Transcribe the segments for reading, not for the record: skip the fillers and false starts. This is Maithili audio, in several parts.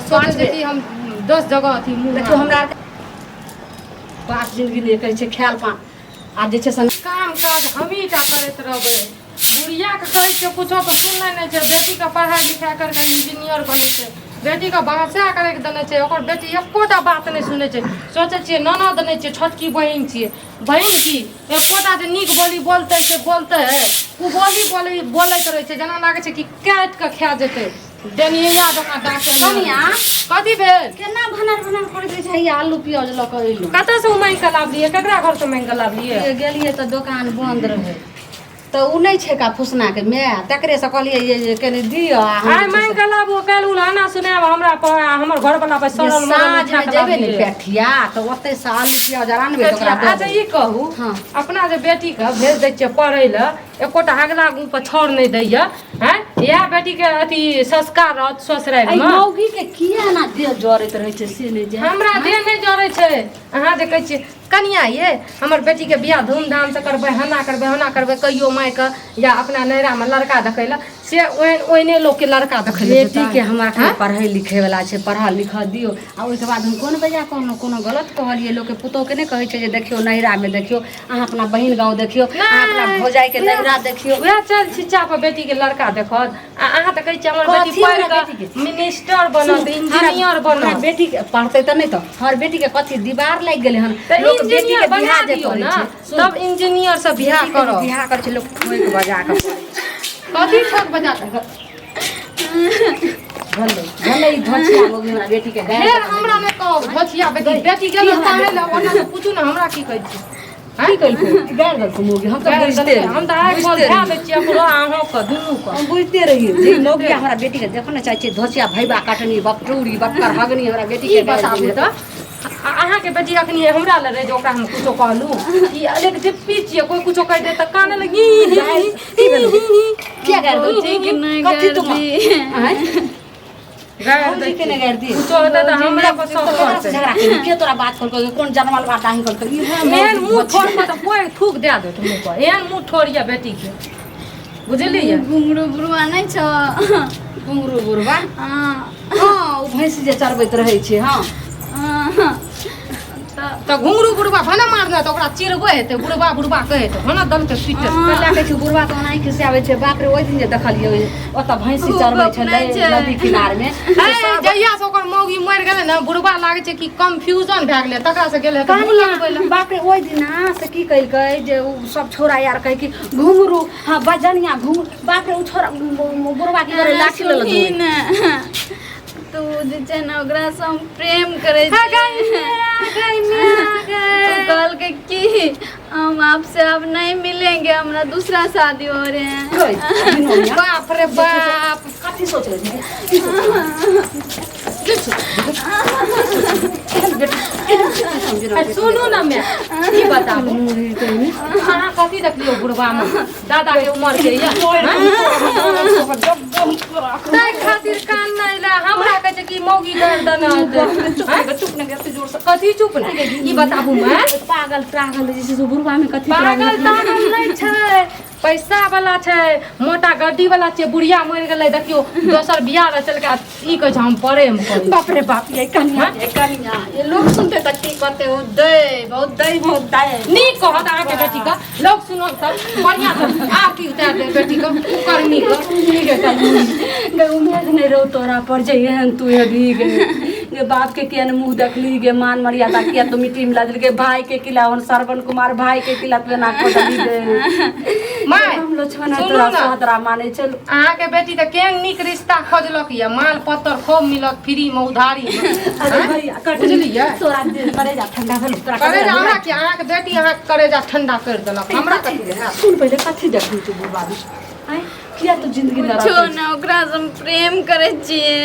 सोचै छै कि हम 10 जगह अथी मुँह देखियौ हमरा बात जिन्दगी नहि कहै छै खायल पान आ जे छै से काम काज हमही टा करैत रहबै। बुढ़ियाके कहै छियै कुछो तऽ सुनै नहि छै। बेटीके पढ़ाइ लिखाइ करिके इंजीनियर बनै छै, बेटीके बाँचा करैके देने छै, ओकर बेटी एकोटा बात नहि सुनै छै। सोचै छियै ननद नहि छियै, छोटकी बहिन छियै, बहिन की एकोटा जे नीक बोली बोलतै से बोलतै, ओ बोली बोली बोलैत रहै छै जेना लागै छै कि काटि कऽ खा जेतै। डनिया जकाँ डाँटे। कनिया। कथी भेल? केना भनर भनर करैत रहै छै? हैया आलू प्याज लऽ कऽ अयलहुँ। कतऽसँ ओ माँगि कऽ लाबलियै? ककरा घरसँ माँगि कऽ लाबलियै? गेलियै तऽ दोकान बन्द रहै, तऽ ओ नहि छै का फुसनाके माय, तकरेसँ कहलियै ये जे कनि दिअ आ हम आइ माँगि कऽ लाबू, काल्हि उल्हाना सुनायब हमरा पर आ हमर घरवला पर। जे सड़ल मरल साँझमे उठा कऽ जेबै ने लाबलियै। पेठिया तऽ ओतहिसँ आलू प्याज आर आनबै तऽ ओकरा दऽ अच्छा देबै। ई कहू, हँ। अपना जे बेटीके भेज दै छियै पढ़ै लए, एकोटा अगला मुँह पर छाउर नहि दैया। आँय, इएह बेटीके अथी संस्कार रहत एहि ससुरारिमे? मौगीके किया एना देह जरैत रहै छै से नहि जानि। हमरा देह नहि जरै छै। अहाँ जे कहै छियै कनिया ये हमर बेटीके बियाह धूमधामसँ करबै, हना करबै, होना करबै, कहियो मायके या अपना नैहरामे लड़का देखै लए, से ओहन ओहने लोकके लड़का देखै लए जेतै। बेटीके हमरा एखन पढ़ै लिखैवला छै, पढ़ऽ लिखऽ दियौ। आ ओहिके बाद हम कोन बेजा कहलहुँ? कोनो गलत कहलियै? लोकके पुतोहुके नहि कहै छै जे देखियौ नैहरामे देखियौ, अहाँ अपना बहिन गाँव देखियौ, अहाँ अपना भौजाइके नैहरा देखियौ। वएह चल छिच्चा पर बेटीके लड़का देखत आ अहाँ तऽ कहै छियै हमर बेटी कथी हमरा पढ़ि कऽ बेटीके? मिनिस्टर बनत, इंजीनियर हमरा बनत। बेटीके पढ़तै तऽ नहि तऽ हमर बेटीके कथी दीवार लागि गेलै हन? तऽ लोक बेटीके इंजीनियर बियाह बना जे दियौ करै ने छै सुन, तब इंजीनियर से बियाह बेटीके जे करब। बियाह करै छै लोक ठोकि बजा कऽ करै छै। कथी ठोक बजा कऽ? भेलै भेलै, ई धोछिया मौगी हमरा बेटीके गारि। फेर हमरा नहि कहब धोछिया बेटी। बेटी गेल पढ़ै लए, ओना तऽ पूछू ने हमरा की कहै छी? की कलको? गारि देलको मौगी? हम तऽ गारि बुझिते देलकै। हम तऽ आइ कल बुझिते धए रहियै। दै छियै ओकरो अहूँके दुनूके। हम बुझिते रहियै जे ई मौगी हमरा बेटीके देखऽ ने चाहै छै। धोछिया भैबा कटनी बपटूरी बक्कर हगनी हमरा बेटीके की गारि बताबू देने। तऽ अहाँके बेटी अखनी हमरा लग रहै जे ओकरा हम कुछो कहलहुँ, ई अलेक डिप्पी छियै, कोइ कुछो कहि दे तऽ काने लगी। की भेलै? किया गारि देलको? ठीक नहि। कथी गारि तुम दी। आँय? गारि दै भौजी के नहि गारि दी? कुछो हेतै तऽ हमरा पर सब ककरा से करतै। झगड़ा केलही? के तोरा बात कहलकौ? कोन जनमल बात अहीं कहलकौ? ई है एहन मौगी मुँह धोछिया। ठोर पर तऽ कोइ थूक दए देत मुँह पर, एहन मुँह ठोर यऽ बेटीके, बुझलियै? घुंघरू बुढ़वा नहि छौ? घुंघरू बुढ़वा? हँ। हँ, ओ भैंस जे चरबैत रहै छै? हँ। हँ, तऽ तऽ घुंघरू बुढ़वा भने मारने तऽ ओकरा चिड़बै हेतै, बुढ़वा बुढ़वा कहै हेतै, भने दलके पीटे। कल्ला कहै छै बुढ़वा तऽ ओनाही खिसियाबै छै। बाप रे, ओहि दिन जे देखलियै ओतऽ भैंसी ओ चरबै गप छलै नहि छै। नदी किनारमे। जहिया से ओकर मौगी मरि गेलै ने, बुढ़वा लागै छै कि कंफ्यूजन भए गेलै, तकरा से गेलै तऽ मुँह लगबै लए। बाप रे, ओहि दिना से की केलकै जे उ सब छौड़ा यार कहै कि घुंघरू, हँ बजनिया घुंघरू। बाप रे, उ छौड़ा बुढ़वा की करे, लाठी लऽ सुनही लऽ ने, तऽ ओ जे छै ने ओकरासँ हम प्रेम करै छियै। कहलकै कि हम आपसे अब नहीं मिलेंगे, हमरा दूसरा शादी हो रहे हैं। बाप रे बाप। कथी सोच रहे छी? की सोच रहे छी? सुनू ने मैं की बताबू, अहाँ कथी देखलियौ बुढ़वा में? दादा के उम्र के यऽ ताहि खातिर कान नहि लै। हमरा कहै छै कि मौगी गारि देने हेतै। चुप ने, एते जोर से। कथी चुप ने, ई बताबू मैं। पागल तागल जे छै से बुढ़वा में कथी तोरा? पागल तागल नहि छै, पैसा वाला छै, मोटा गड्डी वाला छै। बुढ़िया मरि गेलै, देखियौ दोसर बियाह रचलकै आ ई कहै छै हम प्रेम करै छी। बाप रे बाप, ये कनिया, ये कनिया, ये लोग सुनते तऽ की कहते? ओ दै बहुत दै बहुत दै। नीक कहत अहाँके बेटीके लोक सुनत तऽ बढ़िआँ से आरती उतारि देब बेटीके कुकर्मी के। गे उम्मीद नहि रहो तोरा पर जे एहन तू हेबही। गे गे, बाप के किया ने मुँह देखली गे? मान मर्यादा किया तू मिट्टी मिला देली गे? भाई के किला और श्रवण कुमार भाई के किला तू एना कऽ देली गे? माय, हम लक्ष्मण सुनू तोरा ने। सोहदरा मानै छल। अहाँके बेटी तऽ केहन नीक रिश्ता खोजलक यऽ, माल पत्तर खूब मिलत फ्री मे, उधारी मे। अरे भैया कट। बुझलियै? तोरा देह करेजा ठंडा भेल तोरा? करेजा हमरा की? अहाँके बेटी अहाँके करेजा ठंडा करि देलक, हमरा कथी हैत? सुन पहिले, कथी देखली तू बुढ़बा? आँय, किया तू जिंदगी नरक कुछो ने, ओकरासँ हम प्रेम करै छियै।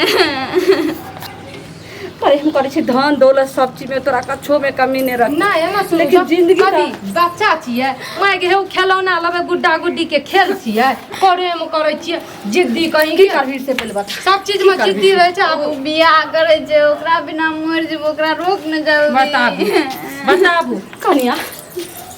प्रेम करै छी, धन दौलत सब चीज में तोरा कछो में कमी नहीं रख। नहि एना सुनू लेकिन तऽ जिंदगी तऽ- कथी बच्चा छियै माय के? हे खेलौना लेबै, गुड्डा गुड्डी के खेल छियै, प्रेम करै छियै, जिद्दी कहीं की करबी से पहिले बता। सब चीज में जिद्दी रहै छै आब। ओ बियाह करै छै, ओकरा बिना मरि जेबै, ओकरा रोक ने बताबू जाबी। बताबू। कनिया,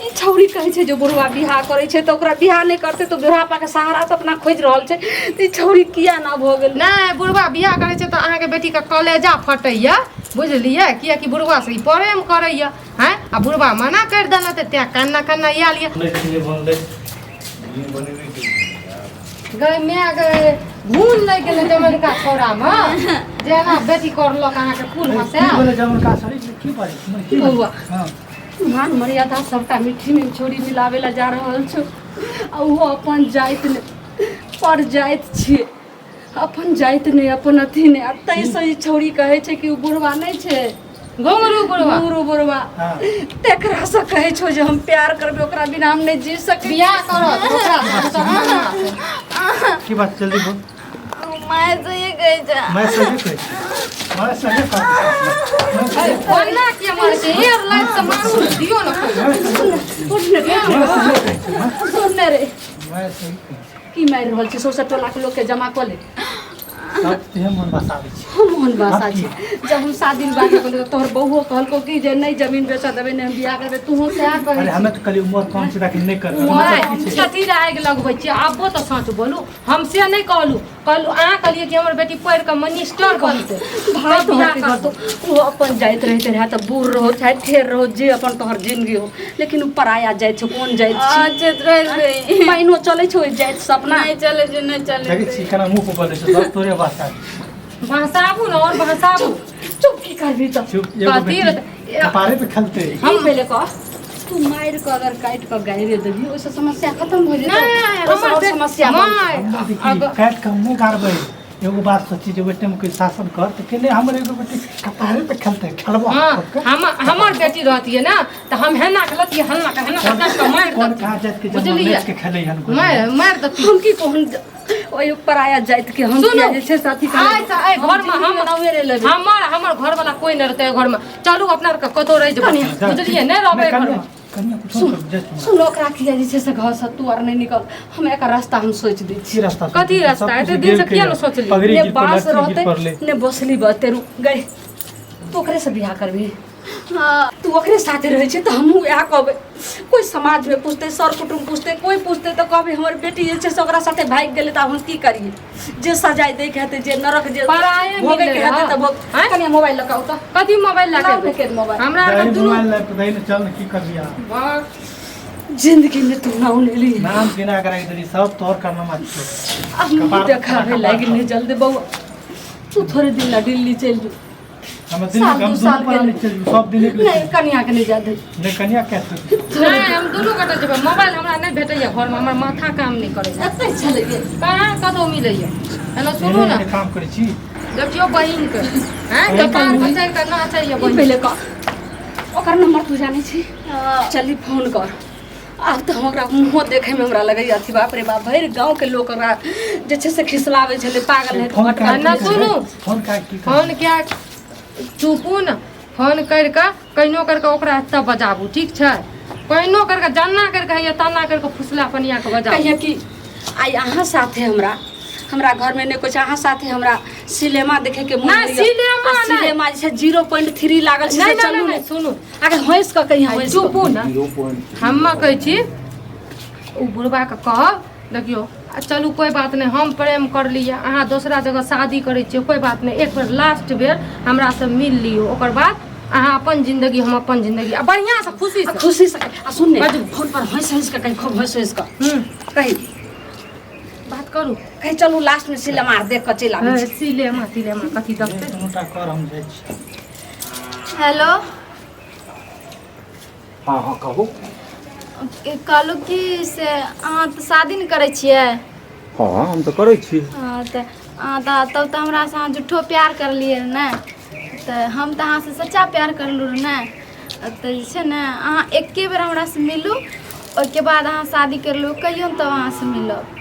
ई छौरी कहै छै जे बुढ़वा बियाह करै छै तऽ ओकरा बियाह नहि करतै तऽ बुढ़ापा के सहारा तऽ अपना खोजि रहल छै तऽ ई छौरी किया ना भऽ गेल। नहि, बुढ़वा बियाह करै छै तऽ अहाँके बेटीके कलेजा फटैया, बुझलियै? कियाकि बुढ़वा से ई प्रेम करैया, हैं, आ बुढ़वा मना करि देने तऽ तें कन्ना कन्ना आयल यऽ। बनलै। गै माय गै, भूल लागि गेलै जमनका छौड़ामे जेना बेटी करलक अहाँके फूल हँसा। की बोले जमनका सरी की बारे की? बौआ। हां। मान मर्यादा सबटा मिट्टी में छोड़ी मिलावे ला जा रहल छौ, आ ओहो अपन जाति ने पर जाति छियै, अपन जाति नहि, अपन अथी नहि, आ ताहिसँ ई छौड़ी कहै छै कि ओ बुढ़वा नहि छै घुंघरू बुढ़वा, घुंघरू बुढ़वा, हां, तेकरासँ कहै छौ जे हम प्यार करबै, ओकरा बिना हम नहि जी सकै। बियाह करत ओकरा से। की बात? जल्दी बोल। माय से ये कहै छै। मैं सही कहै छी, मैं सही कहै। कोना किया मारै छै? एयर लाइट से मारू ने, दियौ ने कोइ। उठ ने रे, सुन ने रे। मैं सही कहै छी। की मारि रहल छी? सौंसे टोलाके लोकके जमा कऽ ले। सब तुहे मन बसाबै छी। हम मोहन बासा छी? जब हम शादी विवाह के गेलियै, तोहर बहुओ कहलको कि जे नहि जमीन बेचऽ देबै, नहि हम बियाह करबै, तूहो सएह कहै। अरे, हमे तऽ कहलियै उमर कम छै ताकि नहि करबै। नहि, कथी लए आगि लगबै छियै? आबो तऽ सच बोलू, हम से नहि कहलहुँ, कहलहुँ अहाँ कहलियै कि हमर बेटी पढ़ि कऽ मिनिस्टर बनतै। भाय, तब बियाह तोहर की करतौ। करतौ? ओ अपन जाइत रहैत रहए तऽ बूढ़ रहो चाहे ठेर रहो, जे अपन तोहर जिंदगी हो, लेकिन ओ पराया जाइत छै। कोन जाइत छै? अच्छा रहि गई। पानिओ चलै छै ओहि जाइत से अपना? नहि चलै छै, नहि चलै। देखै छी केना मुँह पर बजै छै? सब तोरे वास्ता। भसाबू ने और भसाबू। चुप, की करबी तऽ? चुप, एगो कथी बेटी रहतै? कपारे पे खेलतै। हम पहिले कह, तू मारि कऽ अगर काटि कऽ गाड़ि देबही, ओहिसँ समस्या खतम भऽ जेतौ? नहि, ओहिसँ हमर आओर समस्या बढ़तौ। माय हमरा देखी, काटि कऽ हम नहि गाड़बै। एगो बात सोची जे ओहि टाइम कोइ शासन कर तऽ केने हमर एगो बेटी कपारे पे खेलतै, खेलबो। हाँ, हम हमर बेटी रहतियै ने तऽ हम हेना के लतियै, हन्ना के हेना के दस के मारि कोन देतियै। कहाँ जाति के जन्म बुझलियै? नाचि के खेलै हन कोइ? मारि मारि देतियै। हम की कहूँ, ओहि पराया जाति के हम सुनू, किया जे छै साथी? आइ से एहि घरमे हम लेबै। हमर हमर घरवाला कोइ नहि रहतै एहि घरमे। चलू, अपना आरके कतहु रहि जेबै, बुझलियै? नहि रहबै एहि घरमे। कनिया कुछो कर जाइ छी। सुन, ओकरा किया जे छै से घर से तू आर नहि निकल, हम एकर रास्ता हम सोचि दै छी। की रास्ता? कथी रास्ता? एते दिन से किया ने सोचली? पगड़ी ने गिर पड़लै, बाँस गिर रहतै पड़लै। ने बसली बहतै। रुक गई, तू ओकरे से बियाह करबही? हाँ। तू ओकरे साथे रहै छै तऽ हमहूँ इएह कहबै। कोइ समाजमे पुछतै, सर कुटुम्ब पुछतै, कोइ पुछतै तऽ कहबै हमर बेटी जे छै से ओकरा साथे भागि गेलै, तऽ आब हम की करियै? जे सजाय दैके हेतै, जे नरक जे पराये भोगैके मिललै हेतै हँ। तऽ भोग। आँय? कनि मोबाइल लऽ कऽ आउ तऽ। कथी मोबाइल लए लाउ के? ने के मोबाइल। हमरा आरके दही दुनू मोबाइल लए कऽ दही ने, चल ने, की करबी अहाँ? वाह। जिंदगीमे तू नाम लेली। नाम गिना के राखि देली, सब तोहर कारनामा छियौ। आब मुँह कपार- देखाबे लागि नहि जल्दी। बौआ, तू थोड़े दिन ला दिल्ली चलि जो। हमे दिल्ली साल हम दू दुनू साल के प्राणी चलि जेबै, सब दिन एक नहि, कनियाके नहि जा दै। नहि, कनिया के नहि, हम दुनू गोटे जेबै। मोबाइल हमरा नहि भेटैया घरमे, हमर माथा काम नहि करैया। एतै छलैये। कहाँ कतहु मिलैया? एना सुनू ने। काम करै छी। देखियौ बहिनके, हैं, कपार पर चढ़ि कऽ नाचैया ई बहिन। पहिले कह, ओकर नंबर तू जानै छी? हाँ। चली फोन कर। आब तऽ हम ओकरा मुँहो देखैमे हमरा लगैया अथी। बाप रे बाप, भरि गाँवके लोक ओकरा जे छै से खिसलाबै छलै, पागल है। फोन आ ना सुनू। फोन का की? फोन क्या, चुपू ने। फोन करि कऽ कहिनो करि कऽ ओकरा एतऽ बजाबू, ठीक छै? कहिनो करि कऽ, जन्ना करि कऽ हैया तन्ना करि कऽ फुसला पनिया कऽ बजाबू। कहिया कि आइ अहाँ साथे हमरा हमरा घरमे नहि कोइ छै, अहाँ साथे हमरा सिनेमा देखैके मन नहि, होइए। सिनेमा आ नहि। सिनेमा जे छै 0.3 लागल छै नहि से नहि चलू नहि ने। सुनू। अगर हँसि कऽ कहिया, हँसि कऽ। चुपू ने, हमे कहै छी ओ बुढ़बाके कहब, देखियौ आ चलू, कोइ बात नहि, हम प्रेम करलियै, अहाँ दोसरा जगह शादी करै छियै, कोइ बात नहि, एक बेर लास्ट बेर हमरासँ मिल लियौ, ओकर बाद अहाँ अपन जिन्दगी, हम अपन जिन्दगी, आ बढ़िआँसँ खुशी आ खुशी से आ सुन ने। बाजू। फोन पर हँसि हँसि कऽ कही, खूब हँसि हँसि कऽ कही। बात करू। कही चलू, लास्टमे सिनेमा आर देख कऽ चलि आबै छी। सिनेमा तिलेमा कथी देखतै? दुनूटा कर, हम जाइ छी। हेलो। हँ हँ, कहू। कहलहुँ कि से अहाँ तऽ शादी ने करै छियै? हँ, हम तऽ करै छी। हँ, तऽ अहाँ तऽ तब तऽ हमरासँ अहाँ झूठो प्यार करलियै ने, तऽ हम तऽ अहाँसँ सच्चा प्यार करलहुँ रहए ने। तऽ जे छै ने, अहाँ एक्के बेर हमरासँ मिलू, ओहिके बाद अहाँ शादी करि लू। कहियौ ने, तब अहाँसँ मिलब।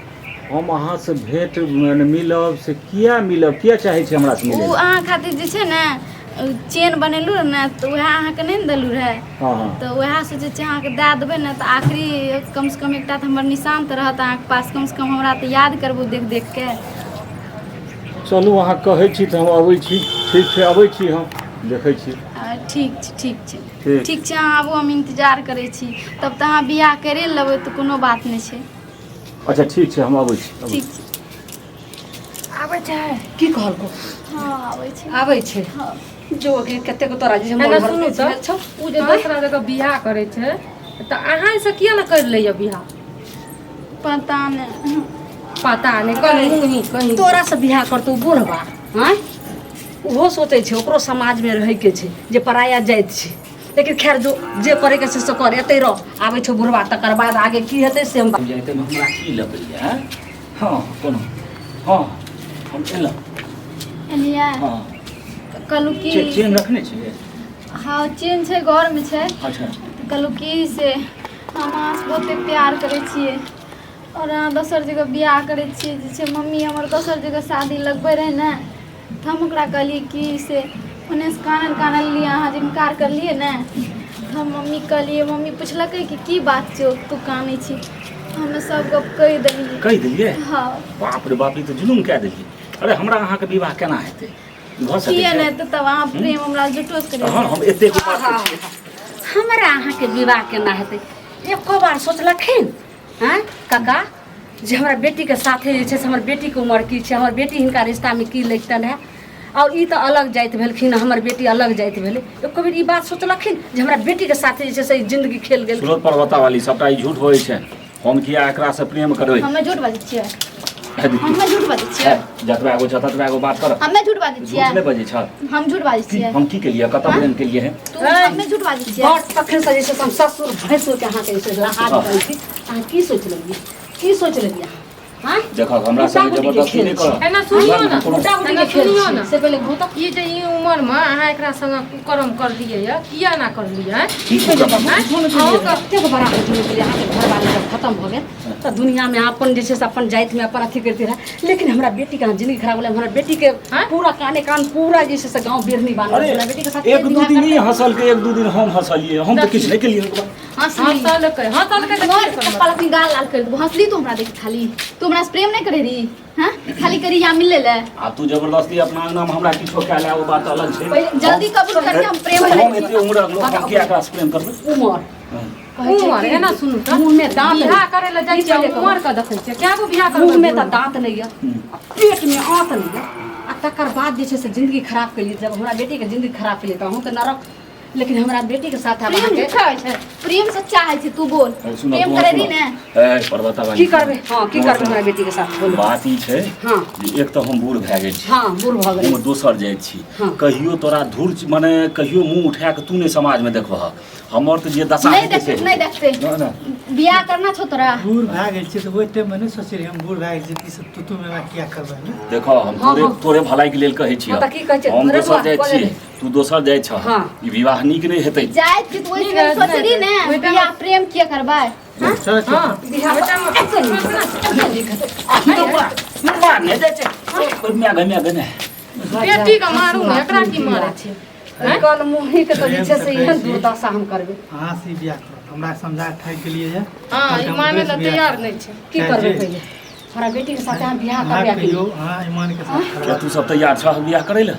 हम अहाँसँ भेँट मने मिलब से किया मिलब? किया चाहै छी हमरासँ ओ मिलै लए? अहाँ खातिर जे छै ने चेन बनेलहुँ रहए ने, तऽ उएह अहाँके नहि ने देलहुँ रहए। हँ हँ। तऽ उएह सोचै छियै अहाँके दए देबै ने, तऽ आखिरी कमसँ कम एकटा तऽ हमर निशान तऽ रहत अहाँके पास, कमसँ कम हमरा तऽ याद करबू देख देख के। चलू, अहाँ कहै छी तऽ हम अबै छी। ठीक छै, अबै छी, हम देखै छी। ठीक छै, ठीक छै। ठीक। ठीक छै, अहाँ आबू, हम इंतजार करै छी। तब तऽ अहाँ बियाह करे लेबै तऽ कोनो बात नहि छै। अच्छा ठीक छै, हम अबै छी, अबै ठीक छै। आबै छै। की कहलको? हँ, आबै छै। आबै छै। हँ। जो कि कतेक तोरा जे छै एना मोन सुनू हरकत तऽ भेल छौ। ओ जे दोसरा जगह बियाह करै छै तऽ अहाँ से किया ने करि लैया बियाह? पता नहि। पता नहि कहीं कहीं तोरा से बियाह करतौ बुढ़बा? आँय, ओहो सोचै छै ओकरो समाजमे रहैके छै जे पराया जाति छै। लेकिन खैर जो जे करैके छै से कर, एतै रह, आबै छौ बुढ़बा तकर बाद आगे की हेतै से हम छी। जाइते हमरा की लगैया? हँ, कोनो हँ, हम एलहुँ। एलियै? हँ। कहलहुँ कि चेन रखने छियै? हँ, चेन छै, घरमे छै। अच्छा। कहलहुँ कि से हम अहाँसँ बहुते प्यार करै छियै आओर अहाँ दोसर जगह बियाह करै छियै। जे छै मम्मी हमर दोसर जगह शादी लगबै रहै ने, तऽ हम ओकरा कहलियै कि से ओन्नेसँ कानल कानल लिए, अहाँ जे इनकार करलियै ने, तऽ हम मम्मी कहलियै। मम्मी पुछलकै कि की बात छौ, तू कानै छी? हमे सब गप कहि देलियै। कहि देलियै? हँ। बाप रे बाप, ई तऽ जुलुम कए देलियै। अरे, हमरा अहाँके विवाह केना हेतै? भऽ सकै किए छै? नहि तऽ तब अहाँ प्रेम हमरा झूठो से करै? हँ, हम एतेक उमर के छियै। हमरा अहाँके विवाह केना हेतै, एको बार सोचलखिन आँय काका जे हमरा बेटीके साथे जे छै से हमर बेटीके उमर की छै, हमर बेटी हिनका रिश्तामे की लगितनि रहए? आओर ई तऽ अलग जाति भेलखिन, हमर बेटी अलग जाति भेलै। एको बेर ई बात सोचलखिन जे हमरा बेटीके साथे जे छै से ई जिन्दगी खेल गेल? सुरत पर्वता वाली, सबटा ई झूठ होइ छै। हम किया एकरा से प्रेम करबै? हमे झूठ बाजै छियै? हमे झूठ बाजै छियै? जतबा एगो छ ततबा एगो बात कर। हमे झूठ बाजै झूठ छियै? नहि बजै छ। हम झूठ बाजै की छियै? हम की केलियै? कतऽ प्रेम केलियै हे? तू हमे झूठ बाजै छियै? बड़ तखन से जे छै से हम ससुर भैंसुरके अहाँके जे छै लहाज करै छी। अहाँ की सोचि लेलियै? की सोचि लेलियै अहाँ? आँय? देखो, हमरा संगे गुड्डा-गुड्डीके जबरदस्ती खेल नहि छै। कर। एना सुनियो ने। गुड्डा गुड्डीके एना खेल सुनियो छै। ने। से पहिले कहू तऽ। ई जे ई उमर मे अहाँ एकरा संगे कुकर्म करलियै ये, किया ना करलियै आँय? की कुकर्म? आँय? अहूँके कतेक बड़ा होटल गेलै अहाँके घरवाली। जब खतम भऽ गेल तऽ दुनियामे अपन जे छै से अपन जातिमे अपन अथी करते रहए, लेकिन हमरा बेटीके अहाँ जिंदगी खराब भेलै। हमरा बेटीके आँय? पूरा काने कान पूरा जे छै से गाँव बिरनी बान्हल अरे छै। हमरा बेटीके साथ एक के दू बियाह दिन ई करतै? हँसलकै, एक दू दिन हम हँसलियै। हम तऽ किछु नहि केलियै ओकरा। हँसली? हँसलकै, हँसलकै तऽ मोर की करबै? कपाल अपनी गाल लाल कर देबो। हँसली तू हमरा देख? खाली तू हमरा से प्रेम नहीं करे रही? हाँ, खाली करी यहाँ मिले ले। आब तू जबरदस्ती अपना अंगना में हमरा किछो कए ले, ओ बात अलग छै। पहिले जल्दी कबूल करके हम प्रेम करै हम छी। एते उम्रक लोक, हम किया एकरा से प्रेम करबै? उमर कहै छै उमर कि एना सुनू तऽ मुँहमे दाँत बियाह करे लए जाइ ई छियै पहिले कहू। उमर के देखै छियै, कए गो बियाह करबै? मुँहमे तऽ दाँत नहि यऽ आ पेटमे आँत नहि यऽ, आ तकर बाद जे छै से जिंदगी खराब केलियै। जब हमरा बेटीके जिंदगी खराब केलियै तऽ अहूँके नरक। लेकिन हमरा बेटीके साथ आब प्रेम अहाँके झूठा होइ छै? प्रेम सच्चा होइ छै। तू बोल, अरे सुनऽ, प्रेम तू करे सुनऽ। रही ने? ए, पर्वता वाली, की करबै? हँ, की करबै हमरा बेटीके साथ, बोलू। बात ई छै हँ। जे एक तऽ हम बूढ़ भए गेल छी। हँ, बूढ़ भऽ गेलै। हम दोसर जाइत छी। हँ। कहियो तोरा धूर मने कहियो मुँह उठा कऽ तू नहि समाजमे देखबह। हमर तऽ जे दशा नहीं हेतै से देखते, नहीं देखते। नहि, नहि। बियाह करना छौ तोरा? बूढ़ भए गेल छियै तऽ ओहि टाइममे नहि सोचै रहियै हम बूढ़ भए गेल छियै तऽ ई सब तू तू मेरा किया करबै ने। देखो, हम हँ, तोरे हँ। तोरे भलाइके लेल कहै छियह। हँ, तऽ की कहै छै? हम अरे दोसर बौआ, जाइत बोले छी, ने। तू दोसर जाइ छह। हँ। ई विवाह नीक नहि हेतै। जाइत छी तऽ ओहि नीक समय हैत, सोचली नहि ने ओहि टाइम- बियाह प्रेम किया करबै? चलो चलो। हँ, बियाह ओहि टाइम मे- एते नीक हेतै, एते नीक हेतै। नहि जाइ छै, माय गै, माय गै, माय। बेटी के मारू ने, एकरा की मारै छै? कल मुँही के तऽ जे छै से प्रेम से एहन कहै छी। दुर्दशा हम करबै। अहाँ से ई बियाह करब, हमरा समझा ठकि गेलियै ये। हँ, ई मानै लए तैयार नहि छै। की चाहे करबै जे- पहिले हमरा बेटीके साथ अहाँ बियाह अहाँ करबै कि कहियौ, अहाँ ईमान के साथ क्या करबै। तू सब तैयार छह बियाह करै लए?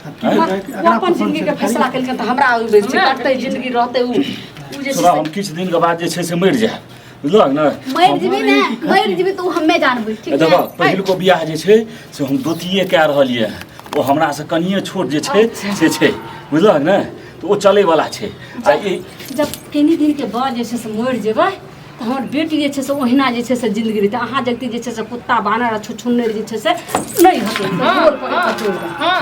आब की आँय? करबै? ओ अकरा अपन पसन्द जिंदगी छै के तऽ फैसला करियौ। केलखिन तऽ हमरा ओहि बेर छै हमरा कटतै जिंदगी रहतै उ उ जे छै सुनऽ, हम किछु दिनके बाद जे छै से मरि जायब, बुझलहक ने? मरि जेबी ने, मरि जेबी तऽ ओ हमे जानबै, ठीक देखो, छै? पहिलुको बियाह जे छै से हम दोतिए कए रहल यऽ। ओ हमरा से कनिए छोट जे छै से छै, बुझलहक ने? तऽ ओ चलैवला छै आ ई जब कनि दिनके बाद जे छै से मरि जेबै तऽ हमर बेटी जे छै से ओहिना जे छै से जिंदगी रहतै। अहाँ जगती जे छै से कुत्ता बानर आ छुछुन्नर जे छै से नहि हटै। हँ, गोल पर हँ, चलि जाउ। हँ,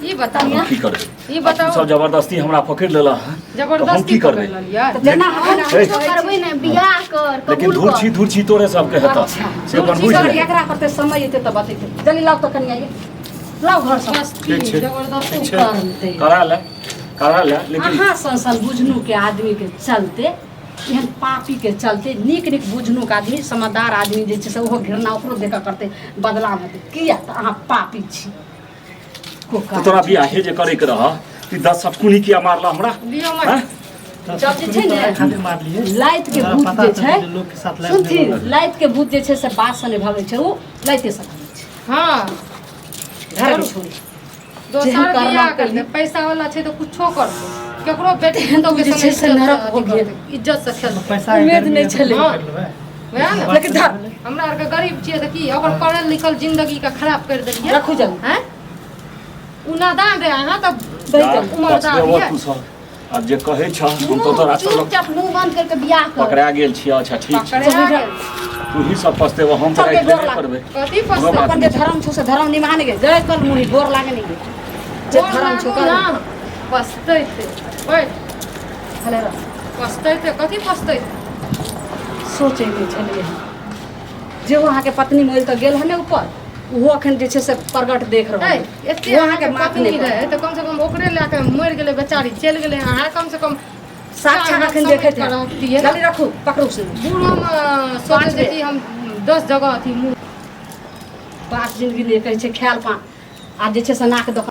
ई बताउ। हम की करबै? ई बताउ। तू सब जबरदस्ती हमरा पकड़ि लेलह हँ, तऽ हम जबरदस्ती की करबै? पकड़ि लेलियै। तऽ जेना हम हे, कुछो करबै ने, बियाह कर, लेकिन कबूल धूर कर। छी, धूर छी तोरे सबके हेतह। अच्छा। से अपन धूर छी बुझि सर ले। एकरा करते समय एतै तऽ बतेतै। जल्दी लाउ तऽ कनिया ये, लाउ घर सब। मस्ती ठीक छै। जबरदस्ती ठीक छै। करतै। करा ले, करा ले, लेकिन अहाँ सन सन बुझनुक के आदमी के चलते, एहन पापी के चलते नीक नीक बुझनुक आदमी, समझदार आदमी जे छै से ओहो घृणा ओकरो देखऽ करतै, बदलाव हेतै। किया तऽ अहाँ पापी छी। कोका तऽ तोरा बियाहे जे करैके रह ई 10 सटकुनी किया मारलह हमरा? लिअ मार। हँ? जब जे छै ने, खातिर मारलियै। लाइत के हमरा भूत पता जे चलल छै जे लोक के साथ लाइत सुनथिन नहि। लाइत के भूत जे छै से बात से नहि भगै छै, ओ लाइते से भगै छै। हँ। घर के छोड़ी। दोसर जेहन कर्मा बियाह करतै केलही। पैसा वाला छै तऽ कुछो करतै केकरो बेटी तेहन पुतोह के तू जे छै संगे से इज्जत नरक हो अथी गेल। करतै, इज्जत से खेलतै पैसा उम्मीद नहि छलै। वएह ने लेकिन धर हमरा आरके गरीब छियै तऽ की ओकर पढ़ल लिखल जिंदगी के खराब करि देलियै रखू जल्दी हैं उ नादान रहे अहाँ तऽ दही जल्दी। उमरदार बचबेबो यऽ। तू सब आब जे कहै छह हम तऽ तोरा सब लग चुपचाप मुंह बंद करके बियाह कर पकड़ा गेल छियै। अच्छा ठीक छै, पकड़ा गेल। तू ही सब पछतेबो, हम चल तोरा गे, इतने गोर नहि लाग। करबै। कथी कोनो पछतेबै? बात अपन जे धर्म छौ से धर्म निभाने गे, जय कल मुनि गोर लागे नहीं गे, जे गोर धर्म छौ लागू कर। ना, पछतैते बैठ। भले रह। पछतैते कथी पछतैते? सोचै नहि छलियै हम जे ओ अहाँके पत्नी मरि कऽ गेल हन ऊपर, ओहो अखन जे छै से प्रगट देख रहल ए, अइ। एते ओ अहाँके अहाँके माफ पत्नी नहि करत। रहै तऽ कम से कम ओकरे लए कऽ मरि गेलै बेचारी, चलि गेलै। अहाँ कम से कम साक्षात अखन समझि देखैत कऽ हैत। रहतियै ने। जल्दी रखू, पकड़ू से। बूढ़ोमे सोचै पाँच छै बेर। कि हम 10 जगह अथी मुँह बास जिंदगी नहि कहै छै ख्याल पान आ जे छै से नाक दोकान।